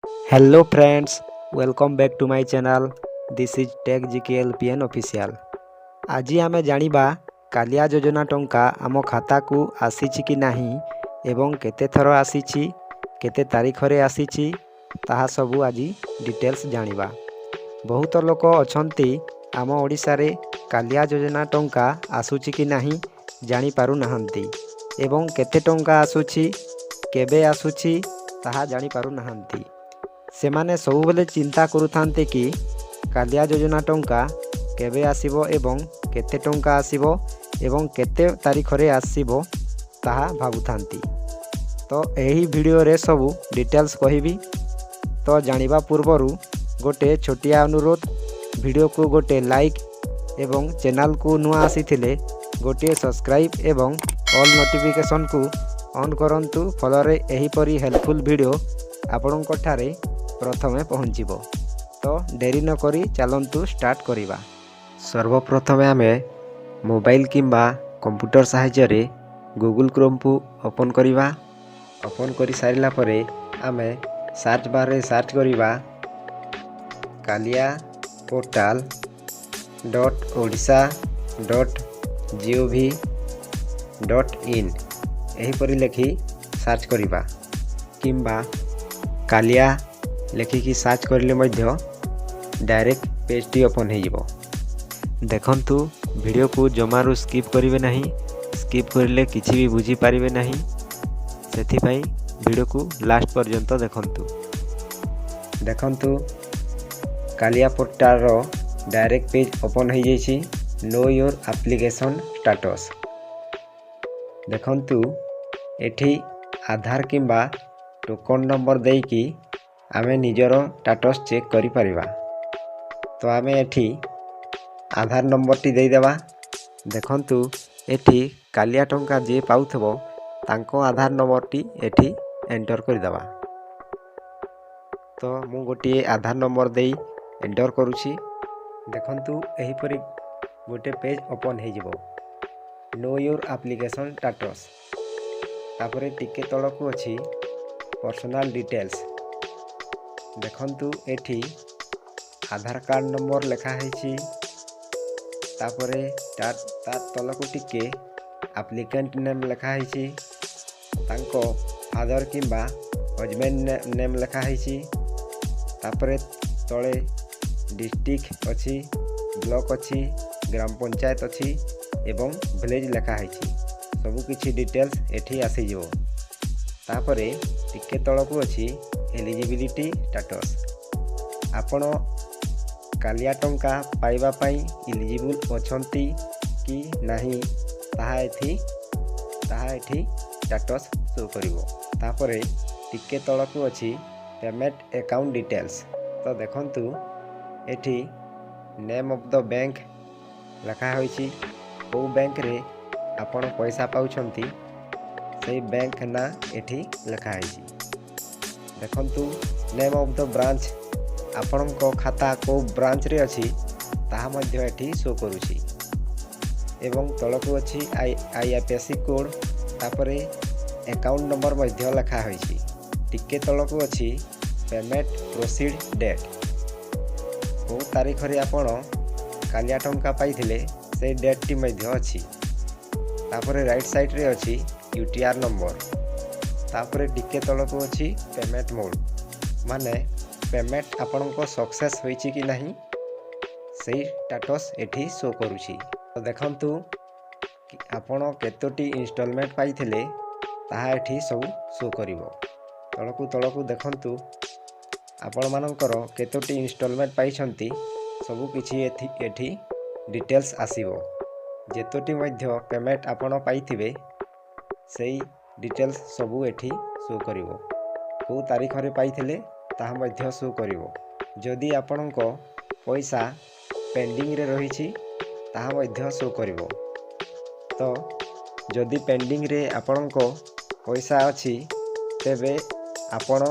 Hello friends, welcome back to my channel. This is Tech GKLPN Official. ଆଜି ଆମେ ଜାଣିବା କାଳିଆ ଯୋଜନା ଟଙ୍କା ଆମ ଖାତାକୁ ଆସିଛି କି ନାହିଁ ଏବଂ କେତେ ଥର ଆସିଛି, କେତେ ତାରିଖରେ ଆସିଛି, ତାହା ସବୁ ଆଜି ଡିଟେଲ୍ସ ଜାଣିବା। ବହୁତ ଲୋକ ଅଛନ୍ତି, ଆମ ଓଡ଼ିଶାରେ କାଳିଆ ଯୋଜନା ଟଙ୍କା ଆସୁଛି କି ନାହିଁ ଜାଣିପାରୁନାହାନ୍ତି ଏବଂ କେତେ ଟଙ୍କା ଆସୁଛି, କେବେ ଆସୁଛି, ତାହା ଜାଣିପାରୁନାହାନ୍ତି। ସେମାନେ ସବୁବେଳେ ଚିନ୍ତା କରୁଥାନ୍ତି କି କାଳିଆ ଯୋଜନା ଟଙ୍କା କେବେ ଆସିବ ଏବଂ କେତେ ଟଙ୍କା ଆସିବ ଏବଂ କେତେ ତାରିଖରେ ଆସିବ, ତାହା ଭାବୁଥାନ୍ତି। ତ ଏହି ଭିଡ଼ିଓରେ ସବୁ ଡିଟେଲ୍ସ କହିବି। ତ ଜାଣିବା ପୂର୍ବରୁ ଗୋଟେ ଛୋଟିଆ ଅନୁରୋଧ, ଭିଡ଼ିଓକୁ ଗୋଟେ ଲାଇକ୍ ଏବଂ ଚ୍ୟାନେଲକୁ ନୂଆ ଆସିଥିଲେ ଗୋଟିଏ ସବସ୍କ୍ରାଇବ୍ ଏବଂ ଅଲ୍ ନୋଟିଫିକେସନ୍କୁ ଅନ୍ କରନ୍ତୁ, ଫଳରେ ଏହିପରି ହେଲ୍ପଫୁଲ୍ ଭିଡ଼ିଓ ଆପଣଙ୍କଠାରେ ପ୍ରଥମେ ପହଞ୍ଚିବ। ତ ଡେରି ନକରି ଚାଲନ୍ତୁ ଷ୍ଟାର୍ଟ କରିବା। ସର୍ବପ୍ରଥମେ ଆମେ ମୋବାଇଲ କିମ୍ବା କମ୍ପ୍ୟୁଟର ସାହାଯ୍ୟରେ ଗୁଗୁଲ୍ କ୍ରୋମ୍କୁ ଓପନ୍ କରିବା। ଓପନ୍ କରିସାରିଲା ପରେ ଆମେ ସର୍ଚ୍ଚ ବାର୍ରେ ସର୍ଚ୍ଚ କରିବା kaliaportal.odisha.gov.in। ଏହିପରି ଲେଖି ସର୍ଚ୍ଚ କରିବା କିମ୍ବା କାଲିଆ ଲେଖିକି ସର୍ଚ୍ଚ କରିଲେ ମଧ୍ୟ ଡାଇରେକ୍ଟ ପେଜ୍ଟି ଓପନ୍ ହୋଇଯିବ। ଦେଖନ୍ତୁ, ଭିଡ଼ିଓକୁ ଜମାରୁ ସ୍କିପ୍ କରିବେ ନାହିଁ। ସ୍କିପ୍ କରିଲେ କିଛି ବି ବୁଝିପାରିବେ ନାହିଁ। ସେଥିପାଇଁ ଭିଡ଼ିଓକୁ ଲାଷ୍ଟ ପର୍ଯ୍ୟନ୍ତ ଦେଖନ୍ତୁ। ଦେଖନ୍ତୁ, କାଲିଆ ପୋର୍ଟାଲର ଡାଇରେକ୍ଟ ପେଜ୍ ଓପନ୍ ହୋଇଯାଇଛି, ନୋ your application status. ଦେଖନ୍ତୁ, ଏଠି ଆଧାର କିମ୍ବା ଟୋକନ୍ ନମ୍ବର ଦେଇକି ଆମେ ନିଜର ଷ୍ଟାଟସ୍ ଚେକ୍ କରିପାରିବା। ତ ଆମେ ଏଠି ଆଧାର ନମ୍ବରଟି ଦେଇଦେବା। ଦେଖନ୍ତୁ, ଏଠି କାଲିଆ ଟଙ୍କା ଯିଏ ପାଉଥିବ, ତାଙ୍କ ଆଧାର ନମ୍ବରଟି ଏଠି ଏଣ୍ଟର କରିଦେବା। ତ ମୁଁ ଗୋଟିଏ ଆଧାର ନମ୍ବର ଦେଇ ଏଣ୍ଟର କରୁଛି। ଦେଖନ୍ତୁ, ଏହିପରି ଗୋଟେ ପେଜ୍ ଓପନ୍ ହେଇଯିବ, ନୋ your application status. ତାପରେ ଟିକେ ତଳକୁ ଅଛି ପର୍ସନାଲ୍ ଡିଟେଲ୍ସ। ଦେଖନ୍ତୁ, ଏଠି ଆଧାର କାର୍ଡ଼ ନମ୍ବର ଲେଖା ହେଇଛି। ତାପରେ ତା ତଳକୁ ଟିକେ ଆପ୍ଲିକାଣ୍ଟ ନେମ୍ ଲେଖା ହେଇଛି, ତାଙ୍କ ଫାଦର କିମ୍ବା ହଜବେଣ୍ଡ ନେମ୍ ଲେଖା ହେଇଛି। ତାପରେ ତଳେ ଡିଷ୍ଟ୍ରିକ୍ଟ ଅଛି, ବ୍ଲକ୍ ଅଛି, ଗ୍ରାମ ପଞ୍ଚାୟତ ଅଛି ଏବଂ ଭିଲେଜ୍ ଲେଖା ହେଇଛି। ସବୁକିଛି ଡିଟେଲ୍ସ ଏଠି ଆସିଯିବ। ତାପରେ ଟିକେ ତଳକୁ ଅଛି ଏଲିଜିବିଲିଟି ଷ୍ଟାଟସ୍। ଆପଣ କାଲିଆ ଟଙ୍କା ପାଇବା ପାଇଁ ଇଲିଜିବୁଲ୍ ଅଛନ୍ତି କି ନାହିଁ, ତାହା ଏଠି ଷ୍ଟାଟସ୍ ଶୋ କରିବ। ତାପରେ ଟିକେ ତଳକୁ ଅଛି ପେମେଣ୍ଟ ଆକାଉଣ୍ଟ ଡିଟେଲ୍ସ। ତ ଦେଖନ୍ତୁ, ଏଠି ନେମ୍ ଅଫ୍ the bank ଲେଖା ହୋଇଛି। କେଉଁ ବ୍ୟାଙ୍କରେ ଆପଣ ପଇସା ପାଉଛନ୍ତି, ସେଇ ବ୍ୟାଙ୍କ ନାଁ ଏଠି ଲେଖା ହେଇଛି। ଦେଖନ୍ତୁ, ନେମ୍ ଅଫ୍ the branch, ଆପଣଙ୍କ ଖାତା କେଉଁ ବ୍ରାଞ୍ଚରେ ଅଛି, ତାହା ମଧ୍ୟ ଏଠି ଶୋ କରୁଛି। ଏବଂ ତଳକୁ ଅଛି IFSC code. ତାପରେ ଆକାଉଣ୍ଟ ନମ୍ବର ମଧ୍ୟ ଲେଖା ହୋଇଛି। ଟିକେ ତଳକୁ ଅଛି ପେମେଣ୍ଟ ପ୍ରୋସିଡ଼ ଡେଟ୍। କେଉଁ ତାରିଖରେ ଆପଣ କାଲିଆ ଟଙ୍କା ପାଇଥିଲେ, ସେଇ ଡେଟ୍ଟି ମଧ୍ୟ ଅଛି। ତାପରେ ରାଇଟ୍ ସାଇଡ଼୍ରେ ଅଛି ୟୁଟିଆର୍ ନମ୍ବର। ତାପରେ ଟିକେ ତଳକୁ ଅଛି ପେମେଣ୍ଟ ମୋଡ଼, ମାନେ ପେମେଣ୍ଟ ଆପଣଙ୍କ ସକ୍ସେସ୍ ହୋଇଛି କି ନାହିଁ, ସେଇ ଷ୍ଟାଟସ୍ ଏଠି ଶୋ କରୁଛି। ତ ଦେଖନ୍ତୁ, ଆପଣ କେତୋଟି ଇନଷ୍ଟଲମେଣ୍ଟ ପାଇଥିଲେ, ତାହା ଏଠି ସବୁ ଶୋ କରିବ। ତଳକୁ ତଳକୁ ଦେଖନ୍ତୁ, ଆପଣମାନଙ୍କର କେତୋଟି ଇନଷ୍ଟଲମେଣ୍ଟ ପାଇଛନ୍ତି, ସବୁକିଛି ଏଠି ଡିଟେଲ୍ସ ଆସିବ। ଯେତୋଟି ମଧ୍ୟ ପେମେଣ୍ଟ ଆପଣ ପାଇଥିବେ, ସେଇ ଡିଟେଲ୍ସ ସବୁ ଏଠି ଶୋ କରିବ। କେଉଁ ତାରିଖରେ ପାଇଥିଲେ, ତାହା ମଧ୍ୟ ଶୋ କରିବ। ଯଦି ଆପଣଙ୍କ ପଇସା ପେଣ୍ଡିଂରେ ରହିଛି, ତାହା ମଧ୍ୟ ଶୋ କରିବ। ତ ଯଦି ପେଣ୍ଡିଂରେ ଆପଣଙ୍କ ପଇସା ଅଛି, ତେବେ ଆପଣ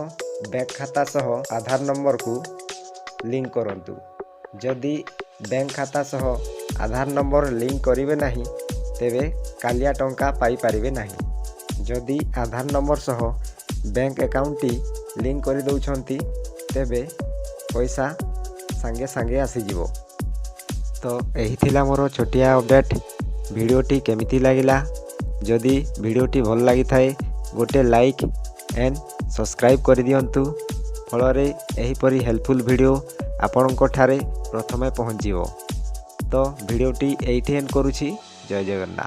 ବ୍ୟାଙ୍କ ଖାତା ସହ ଆଧାର ନମ୍ବରକୁ ଲିଙ୍କ କରନ୍ତୁ। ଯଦି ବ୍ୟାଙ୍କ ଖାତା ସହ ଆଧାର ନମ୍ବର ଲିଙ୍କ କରିବେ ନାହିଁ, ତେବେ କାଲିଆ ଟଙ୍କା ପାଇପାରିବେ ନାହିଁ। ଯଦି ଆଧାର ନମ୍ବର ସହ ବ୍ୟାଙ୍କ ଆକାଉଣ୍ଟଟି ଲିଙ୍କ କରିଦେଉଛନ୍ତି, ତେବେ ପଇସା ସାଙ୍ଗେ ସାଙ୍ଗେ ଆସିଯିବ। ତ ଏହି ଥିଲା ମୋର ଛୋଟିଆ ଅପଡ଼େଟ୍। ଭିଡ଼ିଓଟି କେମିତି ଲାଗିଲା? ଯଦି ଭିଡ଼ିଓଟି ଭଲ ଲାଗିଥାଏ, ଗୋଟେ ଲାଇକ୍ ଆଣ୍ଡ ସବସ୍କ୍ରାଇବ୍ କରିଦିଅନ୍ତୁ, ଫଳରେ ଏହିପରି ହେଲ୍ପଫୁଲ୍ ଭିଡ଼ିଓ ଆପଣଙ୍କ ଠାରେ ପ୍ରଥମେ ପହଞ୍ଚିବ। ତ ଭିଡ଼ିଓଟି ଏଇଠି ଏଣ୍ଡ କରୁଛି। ଜୟ ଜଗନ୍ନାଥ।